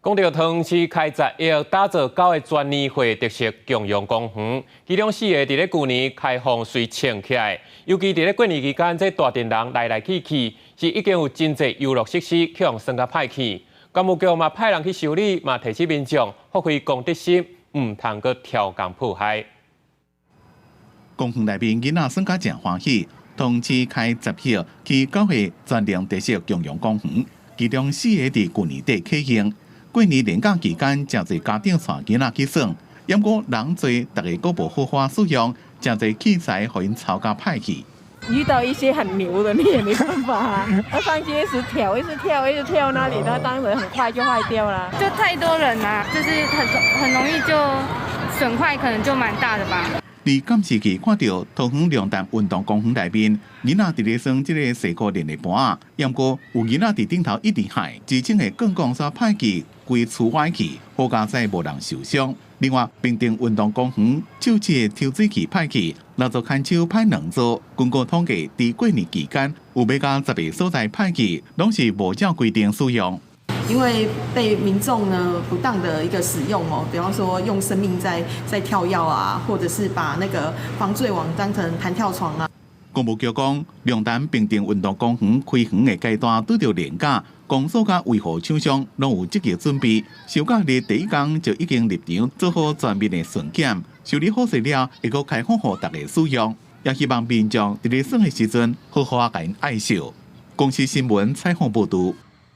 講到桃園市開10億打造九个全年會特色共融公園，其中四个佇咧舊年開放隨清起來，尤其佇咧過年期間，這大陣人來來去去，是已經有真濟遊樂設施去予耍甲歹去。工務局嘛派人去修理，嘛提醒民眾發揮公德心，毋通閣超工破壞。公園內面囡仔耍甲誠歡喜，桃園市開10億起九个全齡特色共融公園，其中四个佇舊年底啟用。過年連假期間，誠濟家長帶囡仔去耍，毋過人濟，逐个閣無好好使用，誠濟器材予𪜶抄甲歹去。遇到一些很牛的，你也沒辦法啊。他上去一直跳，一直跳，一直跳，那裡，他當然很快就壞掉了。就太多人啦，就是很容易就損壞，可能就蠻大的吧。佇監視器看著桃園龍潭運動公園內面，囡仔佇咧耍這個細個練的盤仔，毋過有囡仔佇頂頭一直害，支撐的鋼管煞歹去，規跙歪去，好佳哉無人受傷。另外，平鎮運動公園手指的抽水器歹去，六座牽手歹兩座。根據統計，佇過年期間有欲到10個所在歹去，攏是無照規定使用。因為被民眾呢不當的一個使用哦，比方說用生命在跳躍啊，或者是把那個防墜網當成彈跳床啊。工務局講，龍潭平鎮運動公園開園的階段拄著連假，公所佮維護廠商攏有積極準備，收假日第一工就已經入場做好全面的巡檢，修理好勢了，會閣開放予大家使用，也希望民眾佇咧耍的時陣好好共𪜶愛惜。公視新聞採訪報導。